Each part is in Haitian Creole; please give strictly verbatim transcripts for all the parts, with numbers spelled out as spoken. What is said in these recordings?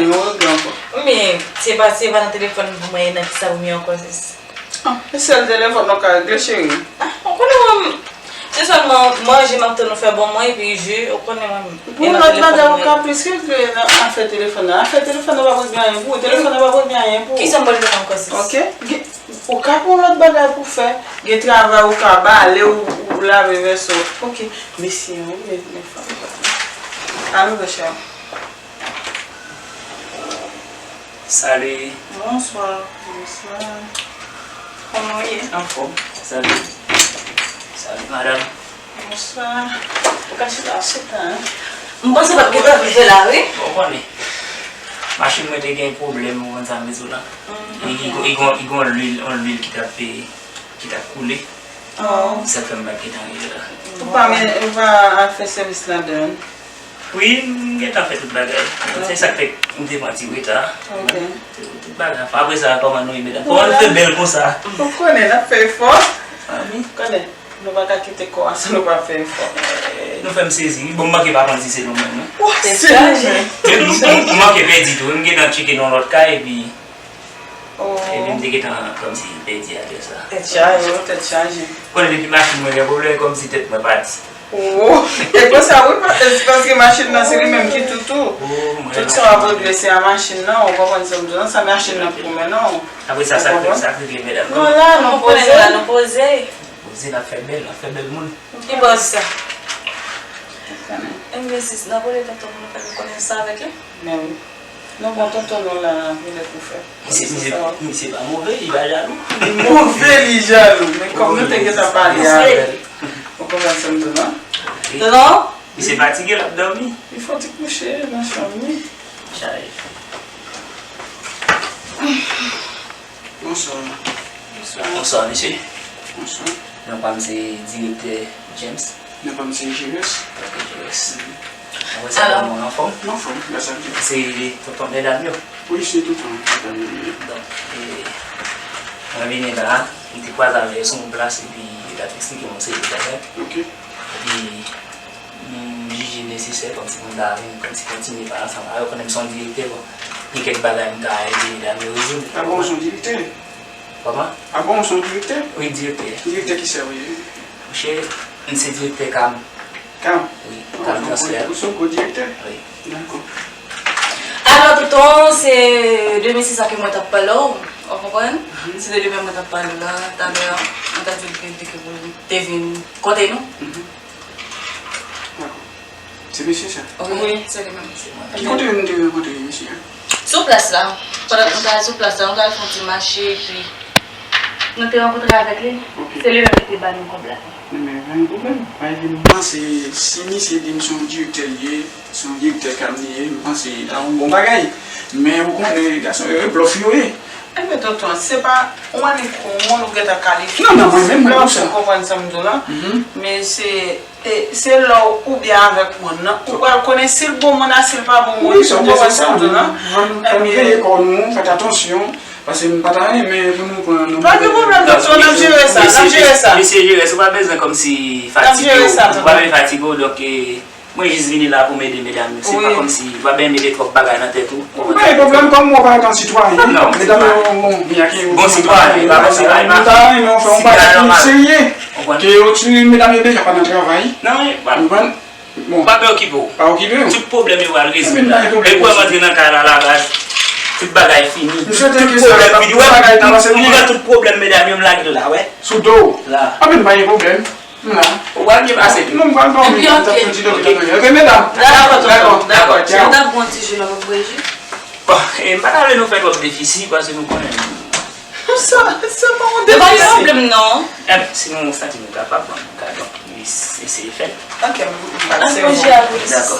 Nou regle ankò. Men, se pa, se pa nan telefòn pou mwen ye, nan kisa pou m ye ankò, sis? Ah, e sèl telefòn nou ka regle, cheri. Ah, ou konnen mwen, se sèlman manje m ap tann ou fè ban mwen, epi ji, ou konnen mwen. Pou lòt bagay, ou ka plis regle nan afè telefòn nan. Afè telefòn nan pa regle anyen pou ou. Telefòn nan pa regle anyen pou ou. Kisa m pral fè ankò, sis? Ok. Gen, ou ka pran lòt bagay pou fè. Gen travay ou ka bale, ou, ou lave vèso. Ok. Mesi, wi, men, men fanm. Alo, Rachel. Salut. Bonsoir. Bonsoir. Kòman w ye? Anfòm. Salut. Salut, madam. Bonsoir. Ou ka chita, chita, hein? M panse w t ap gentan rive la, wi. Bon, ou konnen. Machin mwen te gen pwoblèm, ou konn sa m di w la. Mm, e, ok. Li gon, li gon, li gon lwil, yon lwil ki t ap, ki t ap koule. Oh. Se sa k fè m pa t gentan rive la. Ou pa men, ou pa al fè sèvis ladan l? Wi, m gentan fè tout bagay. Se sa k fè m te pran ti reta. Ok. Tout bagay. Apre sa, kòman nou ye, medam? Kòman nou fè bèl konsa? Ou konnen, n ap fè efò. Fanmi. Konnen, nou pa ka kite kò a san nou pa fè efò. Eh, nou fè m sezi. Bon, m manke pa konn si se nou menm, non. Tèt chaje. Men m, m, m manke pèdi tou. M gentan tcheke nan lòt kay, epi Oh. Epi m te gentan kòmsi pèdi adrès la. Tèt chaje, wi, tèt chaje. Konnen depi machin mwen gen pwoblèm, kòmsi tèt mwen pati. Oh. E konsa, wi, pa-, e se paske machin nan se li menm ki toutou. Oh, mwen. Tout sa w ap regle se a machin nan, ou konprann sa m di w, non, sa machin nan pou men non. Apre sa, sa k, sa k regle, medam? Nou la, nou poze. Nou la, nou poze. Poze, n ap fè bèl, n ap fè bèl moun. Ki bòs sa? Enben, sis, n ap rele tonton pou nou fè nou konnen sa avèk li. Men wi. Non, bon, tonton nou la, genlè pou fè. Misye, misye, misye pa move, li pa jalou. Li move, li jalou. Men kòm nou te gentan pale avè l. Ou konprann sa m di w, non? Tonton? Misye fatige, l ap dòmi. Li fò ti kouche nan chanm li. Chay. Bonswa. Bonswa. Bonswa, mesye. Bonswa. Non pa m se direktè James. Non pa m se Jires. Ok, Jires. Mwen sa kòman, anfòm? Anfòm, gras a Dye. Se tonton medam yo? Wi, se tonton medam yo. Donk, e, mwen vini la, m te kwaze avè yo sou yon plas, epi yo t ap eksplike m yon seri de bagay. Ok. Epi, m jije nesesè kòmsi pou m ta vin kòmsi kontinye pale ansanm avè w, konnen m se yon direktè, bon, gen kèk bagay m ka ede medam yo rezoud. Ah bon, ou se yon direktè? Kòman? Ah bon, ou se yon direktè? Wi, direktè. Direktè kisa w ye? Monchè, m se direktè Kam. Kam? Wi, oh, Kam Transfè. Ou se yon gwo direktè? Wi. Dakò. Alò, tonton, se de mesye sa ke mwen t ap pale w, ou konprann? Mhm. Se de li menm mwen t ap pale w la, talè, mwen ta di w ke, ke pou te vin kote nou. Mhm. Dakò. Se mesye sa? Wi, se li menm. Ki kote nou te rankontre mesye a? Sou plas la. Pandan nou t al sou plas la, nou t al fè yon ti mache, epi nou te rankontre avèk li. Ok. Se li menm ki te ba nou kòb la. Men, men, pa gen pwoblèm. Pa gen pwoblèm. M panse, si misye di m se yon direktè li ye, se yon direktè Kam li ye, m panse l ap yon bon bagay. Men, ou konnen, gason yo, e blòf yo ye. Enben, tonton, se pa, ou wè, moun ou gentan kalifye. Non, non, mwen menm, mwen blòf, konsa. Ou konprann sa m di w la? Mhm. Men se E, se lè w, ou byen avèk moun nan, ou pral konnen si l bon moun a, si l pa bon moun. Wi, sa ou konprann sa m di w la? Ann, ann veye kò nou, fè atansyon, paske m pa ta renmen pou nou pran non. Pa gen pwoblèm, tonton, n ap jere sa, n ap jere sa. Mesye, mesye, mesye, ou pa bezwen kòmsi fatige w, ou pa bezwen fatige w, donk, e, mwen jis vini la pou m ede medam yo. Se pa kòmsi, ou pa bezwen mete twòp bagay nan tèt ou. Ou pa gen pwoblèm, kòm mwen pa antan sitwayen, medam yo, bon, byen ke bon sitwayen, pa kòmsi, pa, nou ta renmen w fè yon bagay pou serye. Ke yo ti medam yo deja pa nan travay. Non, men, pa, ou konprann? Bon. Pa preokipe w. Pa okipe w. Tout pwoblèm yo pral rezoud la. Depi w wè m antre nan kay la, la baz, tout bagay fini. M swete ke sa, tout pwoblèm fini. Wè, m pran tout pwoblèm medam yo, m lage l la, wè. Sou do w. La. Anben, pa gen pwoblèm. M la. Ou pral byen pase tou. Non, m pral dòmi. Epi, ok. Ok, medam. Dakò, dakò, dakò, dakò, tchao. N ap pran ti jou la, w ap bwè ji. Bon, e, m pa ta vle nou fè twòp defisi, paske nou konnen. Sa, sa pa yon defisi. Yo pa gen pwoblèm, non. Enben, si nou santi nou kapab, bon, nou ka, donk, nou eseye fè l. Ok, m, m, m, se bon. Dakò.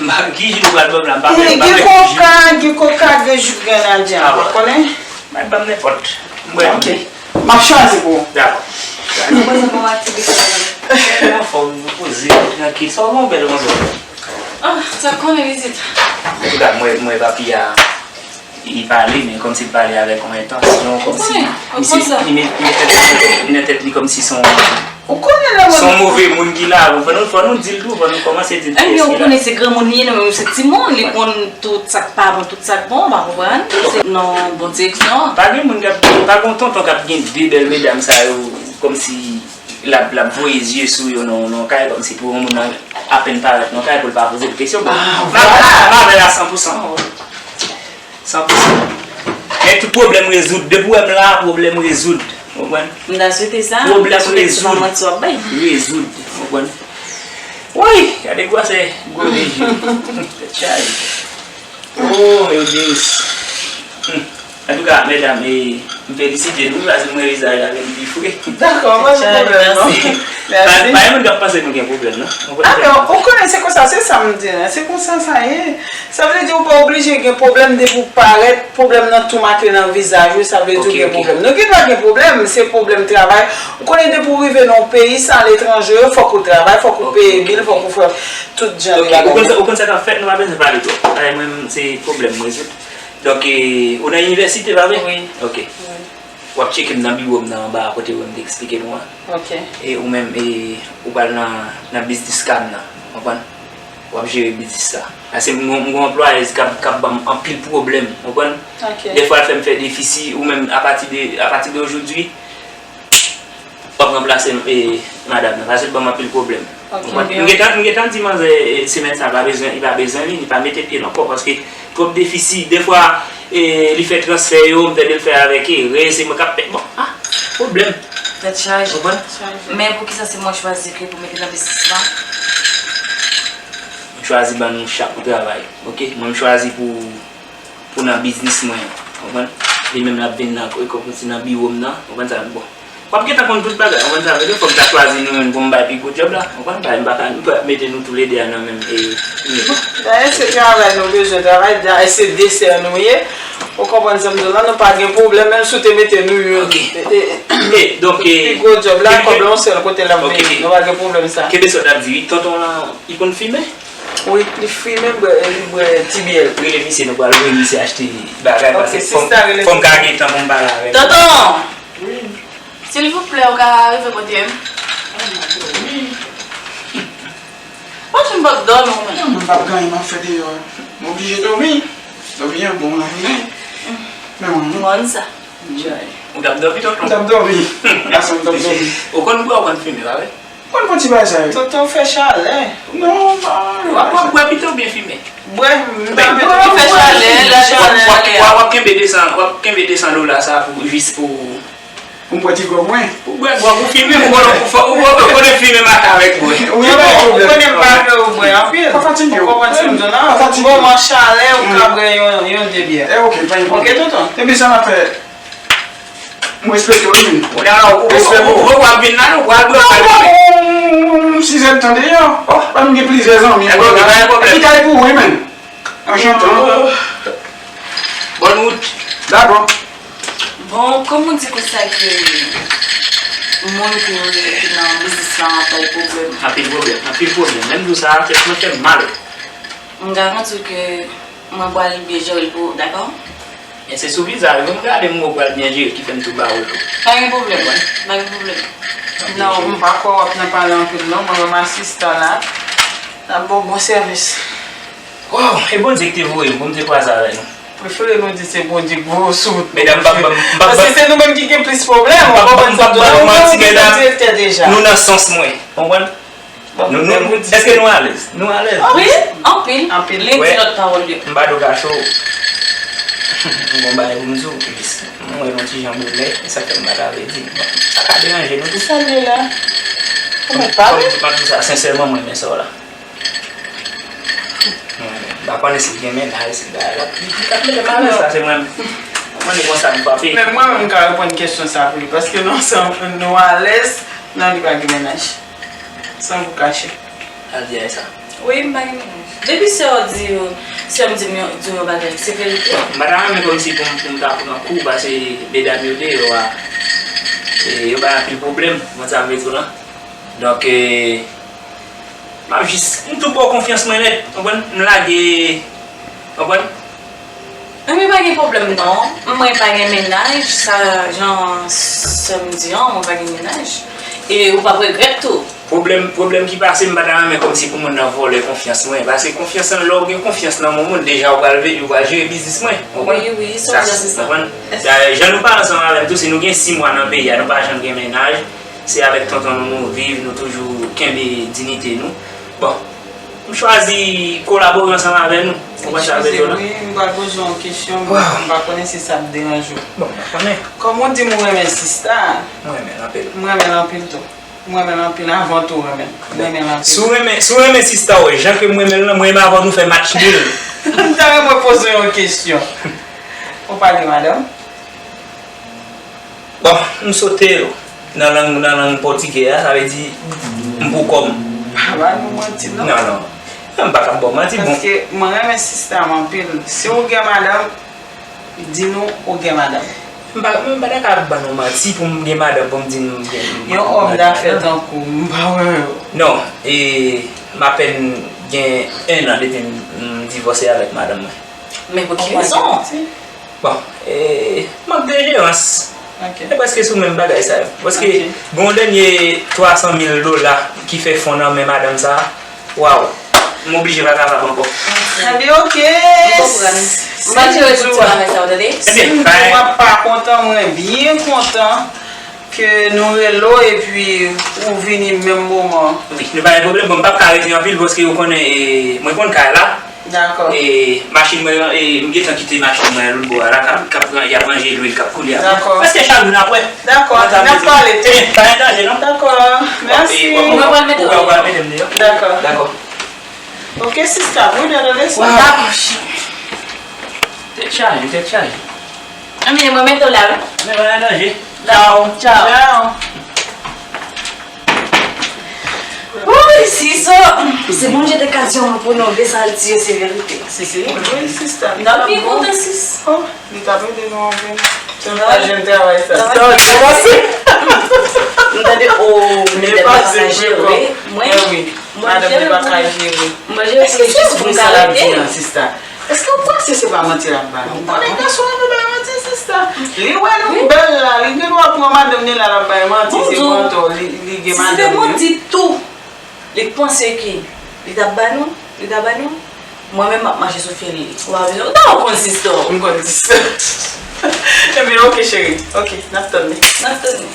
M pa, ki ji nou pral ban m la, m pa, m pa gen koka, gen koka, gen ji grenadya, ou konnen? Mwen ban m nenpòt. Mwen. Ok. M ap chwazi pou ou. Dakò. Mwen se bon aktivite. Anfòm, nou poze, nou trankil. Sa w gen bèl konsa. Ah, sa konnen vizit. Antouka, mwen, mwen papi a, li pale, men kòmsi li pale avèk yon entansyon, kòmsi misye, li met, li met tèt, li met tèt li kòmsi se yon Ou konnen lè mwen. Se yon move moun ki la, fò nou, fò nou di l tou, fò nou kòmanse di l kiyès ki la. Ebyen, ou konnen se granmoun li ye, nou menm se timoun, li konn tout sa k pa bon, tout sa k bon, ou pa konprann? Se nan bon direksyon. Pa gen moun k ap, pa gen yon tonton k ap gen de bèl medam sa yo, kòmsi l ap, l ap voye zye sou yo nan, nan kay, kòmsi pou yon moun nan apèn parèt nan kay pou l pa poze l kesyon. Bon, m ap, m ap avè l a san pou san. San pou san. Men tout pwoblèm rezoud. Depi w wè m la, pwoblèm rezoud. Ou konprann? M ta swete sa, m ta swete ke se pa manti w ap bay. Pwoblèm rezoud. Rezoud. Ou konprann? Woy, gade gwosè gwo vizyon. Tèt chaje. Oh, Eudéus. Hmm. Antouka, medam, e, m felisite nou, paske m wè vizaj la vin pi fre. Dakò, pa gen pwoblèm, non. Mèsi. Pa, pa gen moun k ap panse nou gen pwoblèm, non. Ah, men ou konnen se konsa, se sa m di la, se konsa sa ye. Sa vle di ou pa oblije gen pwoblèm depi w parèt, pwoblèm nan tou make nan vizaj ou, sa vle di ou gen pwoblèm. Nou gendwa gen pwoblèm, se pwoblèm travay. Ou konnen depi w rive nan yon peyi, se aletranje, fòk ou travay, fòk ou peye bil, fòk ou fè tout jan de bagay. Ou konn sa, ou konn sa k ap fèt, nou pa bezwen pale twòp. Ay, mwen, se pwoblèm mwen, se Donk, e, ou nan inivèsite, pa vre? Wi. Ok. Wi. W ap tcheke m nan biwo m nan anba a kote w te eksplike nou an. Ok. E ou menm, e, ou pral nan, nan biznis ka m nan, w konprann? W ap jere biznis la. Paske m gon, m gon anplwayèz k ap, k ap ban m anpil pwoblèm, w konprann? Ok. Dèfwa l fè m fè defisi, ou menm, apati de, apati de ojodwi, w ap ranplase, e, madanm nan, paske l ban m anpil pwoblèm. Ok. Ou konprann? M gentan, m gentan di manzè, e, semèn sa, pa bezwen, li pa bezwen vini, pa mete pye l ankò, paske twòp defisi. Dèfwa, e, li fè transfè yo, m tande l fè avèk erè, se mwen k ap pè-, bon, ah, pwoblèm. Tèt chaje. Ou konprann? Tèt chaje. Men poukisa se mwen chwazi ke pou mete nan biznis la? M chwazi ban nou chak pou travay, ok? Mwen, m chwazi pou pou nan biznis mwen an, w konprann? Li menm l ap vin nan, e, kòmsi nan biwo m nan, w konprann sa, bon. W ap gentan konn tout bagay, w konprann sa, vre ke fòk m ta chwazi nou youn pou m bay pi gwo djòb la, w konprann? Bagay m pa ka, m pa mete nou toulede a nan menm, e, nivo. Dayè, se travay nou bezwen travay, dayè, se de sè nou ye, ou konprann sa m di w la, nou pa gen pwoblèm, menm si w te mete nou youn. Ok. E, e, e, donk, e, pi gwo djòb la, kòb la yon sèl kote l ap vini, nou pa gen pwoblèm sa. Kenbe sa w t ap di, wi, tonton lan, li konn fimen? Wi, li fimen, bwè, li bwè ti byè l. Rele misye, nou pral voye misye achte bagay, paske fò m, fò m ka gen tan pou m pale avè l. Tonton! Wi. Silvouplè, ou ka rive kote m? Ou pa janm p ap dòmi, ou menm? Non, mwen p ap gen anyen m ap fè deyò a. M oblije dòmi. Dòmi an bon nan jounen. Men mwen, mwen. Ou t ap dòmi, tonton? M t ap dòmi. Gason, m t ap dòmi. Ou konn bwè, ou konn fimen, pa vre? Konn pran ti bagay sa yo. Tonton fè chalè. Non, pa. W ap, w ap bwè pito oubyen fimen? Bwè, m pa mete tonton fè chalè, lè chalè ale a. W ap, w ap kenbe de san, w ap kenbe de san dola sa pou, jis pou. Pou m bwè ti gwòg mwen. Pou bwè gwòg ou fimen, ou konnen, ou konnen fimen maten avèk bwè. Ou konnen m pa vle ou bwè anpil. Pa fatige w. Ou konprann sa m di w la? Pa fatige w. Moman chalè, ou ka bwè yon, yon de byè. E, ok, pa gen pwoblèm. Ok, tonton. Epi sa m ap fè. M respekte w, wi. Ou la, ou, ou, ou, ou, ou ap vin la, non, ou al bwè, ou al bwè. Sizè tan deyò. Oh, pa m gen plizyè zanmi. Ebyen, ok, pa gen pwoblèm. Epi kay pou ou, wi, menm. An jantan. Bòn wout. Dakò. Bon, kòman w di konsa ke moun ki, ki nan biznis la ap bay pwoblèm? Anpil pwoblèm, anpil pwoblèm. Menm jou sa a, tèt mwen fè m mal. M garanti w ke mwen pral byen jere l pou ou, dakò? Men se sou vizaj ou m gade m wè w pral byen jere ki fè m tou ba ou l tou. Pa gen pwoblèm, pa gen pwoblèm. Non, m pa kwè w ap nan pale anpil non, mwen menm asistan la, n ap ba w bon sèvis. Waw, e Bondye ki te voye m pou m te kwaze avè nou. Prefere nou di se Bondye k voye w sou nou. Medam, m p ap, m p ap, paske se nou menm ki gen plis pwoblèm, ou konprann sa m di w la, ou menm ou se direktè deja. Nou nan sans mwen, konprann? Nou, nou, èske nou alèz? Nou alèz? Wi, anpil. Anpil. Li di lòt pawòl yo. M pa dwe kache w. M gon bagay pou m di w, plis. M wè yon ti jan boulè, e sa fè m pa ta vle di. Bon, sa ka deranje nou tou. Sa l ye la? Ou mèt pale. M ap di sa sensèman, mwen renmen sa w la. Mwen, m pa konnen si l gen mennaj, si l bagay la. Li, li t ap mete m alèz, sa se mwen. Mwen, li konsa m frape. Men mwen menm, m ka reponn kesyon sa pou li, paske nou ansanm, nou alèz, non, li pa gen mennaj. San pou kache. Al di Aïssa. Wi, m pa gen mennaj. Depi sè w di yo, sè m di m yon, di w yon bagay, se verite. M pa ta renmen kòmsi pou m, pou m ta pran kou, paske medam yo deyò a, e, yo bay anpil pwoblèm, mwen sa m vle di w lan. Donk, e, m ap jis, m tou ba w konfyans mwen nèt, konprann? M lage, konprann? Ebyen, pa gen pwoblèm non. Mwen pa gen mennaj, sa jan sè m di an, mwen pa gen mennaj. E ou p ap regrèt tou. Pwoblèm, pwoblèm ki pase, m pa ta renmen kòmsi pou moun nan vòlè konfyans mwen. Paske konfyans lan, lè w gen konfyans nan yon moun, deja ou pral ve-, ou pral jere biznis mwen. Ou konprann? Wi, wi, sa, ou konprann? Dayè, jan nou pale ansanm avè m tou, si nou gen sis mwa nan peyi a, nou pa janm gen mennaj. Se avèk tonton nou nou viv, nou toujou kenbe diyite nou. Bon, m chwazi kolabore ansanm avè nou. Ou konprann sa m vle di w la? Eskize, wi, m pral poze w yon kesyon, m pa konnen si sa ap deranje w. Bon, m pa konnen. Kòm ou di m ou renmen sista, m renmen l anpil. M renmen l anpil tou. M renmen l anpil avan tou renmen. M renmen l anpil. Si w renmen, si w renmen sista w, jan ke m renmen l lan, m renmen avan nou fè match nil. M ta renmen poze w yon kesyon. Ou pa gen madanm? Bon, m sote yo. Nan lang, nan lang pòtigè a, sa vle di m pou kò m. Pa ba nou manti, non. Non, non. Non, m pa ka ba w manti, bon. Paske mwen renmen sista m anpil. Si w gen madanm, di nou ou gen madanm. M pa, m pa ta ka ba nou manti pou m gen madanm, pou m di m gen, m gen madanm. Yon òm dafè tankou w, m pa wè yo. Non, e, m apèn gen en an depi m, m divòse avèk madanm mwen. Men pou ki rezon? Bon, e, mank de jerans. Ok. E prèske sou menm bagay sa yo. Paske gen yon dènye twa san mil dola ki fè fon nan men madanm sa. Waw. M oblije pa kapab ankò. Ebyen, ok. M konprann. M pa jere tout ti bagay sa yo, tande. Si m di w ap pa kontan, mwen byen kontan ke nou rele w epi ou vini menm moman. Wi, nou pa gen pwoblèm. Bon, m p ap ka rete anpil paske ou konnen, e, mwen konn kay la. Dakò. E, machin mwen, e, m gentan kite machin mwen lòt bò a la, k ap, k ap, y ap ranje lwil k ap koule a. Dakò. Prèske chak jou n ap wè. Dakò, n ap pale tou. E, pa gen danje, non. Dakò, mèsi. Ou pral mete m deyò? Dakò. Dakò. Ok, sista, brother, tande sa. Waw. Tèt chaje, tèt chaje. Anmye, mwen mete w la, wi. Men pa gen danje. Tchaw. Tchaw. Tchaw. Woy, sis, oh, si Bondye te ka di yon mo pou nou, vle sa l di yo, se verite. Si, si, wi, sista. N ap byen kontan, sis. Oh, li t ap ede nou anpil. Se pa jèn travay sa. Sa w te panse? M tande, oh, medam nan pa ka jere. Mwen, mwen jere pou mwen. Mwen jere pou mwen, jis pou m ka rete. Èske w panse se pa manti l ap ba nou? Ou konnen gason renmen bay manti, sista. Li wè nou bèl la, li gen dwa pran madanm li la, l ap bay manti, se mantò, li, li gen madanm li. Si se manti tou, li panse ke li t ap ba nou, li t ap ba nou, mwen menm m ap mache sou fye li. Ou pa bezwen, ou ta konn sista w. M konn sista. Ebyen, ok, cheri. Ok, n ap tann li. N ap tann li.